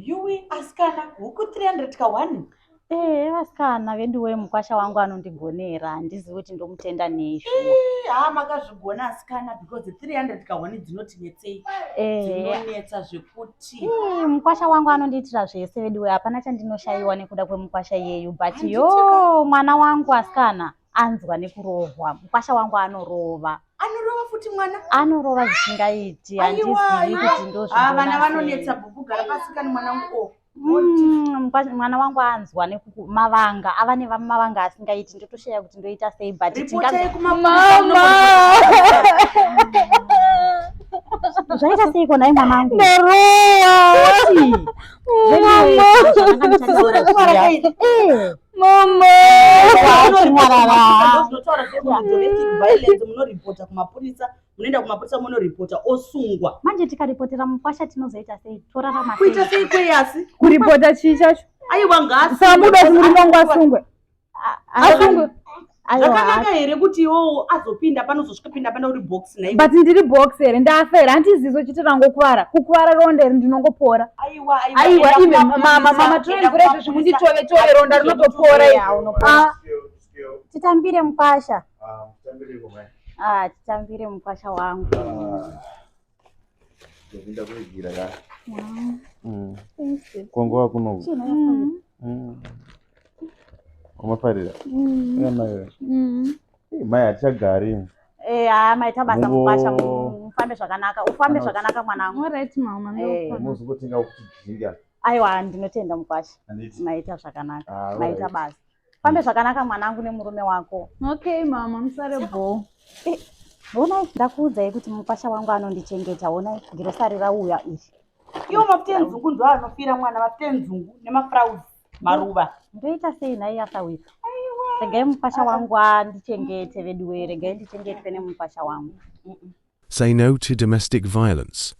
Yuwi asikana, huku 300 ka one. Ee vasikana veduwe mukwasha wangu anondigonera handizivi kuti ndomutenda nei shuwa. Ii, haa makazvigona asikana because 300 ka one dzinotinetsei. Ee. Dzinonetsa zvekuti. Ii, mukwasha wangu anondiitira zvese veduwe hapana chandinoshayiwa nekuda kwemukwasha iyeyu but Handiti yoo mwana wangu asikana anzwa nekurohwa mukwasha wangu anorova. Anorova futi mwana? Anorova zvisingaiti Aiwa, handizivi aiwa. kuti Ah, vana ndozvigona sei. vanonetsa bhuku gara pasi kani mwanangu o. Mwana wangu anzwa mavanga ava nemavanga asingaiti ndotoshaya kuti ndoita sei but Ripotai Mama! Zvaita seiko nhai mwanangu? Ndarohwa! Kuti? Mama! Eh, Mama! Chinyarara. Zvinotaura zvekuti domestic violence munoripota kumapurisa, munoenda kumapurisa munoripota osungwa. Manje tikaripotera mukwasha tinozoita sei? Torarama Kuita sei? sei kweyasi? Kuripota chii chacho? Aiwa ngaasungwe. Saka muda kuti murume wangu asungwe? Asungwe. Aiwa, Zvakanaka here kuti iwowo azopinda panozosvika pinda pana uri box nhai? But ndiri box here? Ndafa here? Handizizo chete rangokuvara. Kukuvara ronda here ndinongopora. Aiwa, aiwa. Aiwa enda ime kumapurisa, mama mama enda torai mvura izvozvi kumapurisa. munditove tove ronda rinotopora iri. Yeah, unopora. Ah. Titambire mukwasha. Ah, titambire mukwasha wangu. Ndopinda kuigira ka. Kwanguva kuno. Umafarira? Ina mai we. Eh, Mai hatichagari. Eh, ah, maita basa mukwasha mufambe zvakanaka. Ufambe zvakanaka mwanangu. Alright mama. Eh. Muzokutenga kuti dzinga. Aiwa, ndinotenda mukwasha. Handiti. Maita zvakanaka. Ah, Maita alright. basa. Fambe zvakanaka mwanangu nemurume wako. Okay mama, musare bho. Honai, ndakuudzai kuti mukwasha wangu anondichengeta. Honai, girosari rauya iri. Iwo mafuta enzungu ndo anofira mwana, mafuta enzungu nemafrauzi maruva. Ndoita sei nhai asawira? Regai mukwasha wangu andichengete veduwe, regai ndichengetwe nemukwasha wangu. Say no to domestic violence.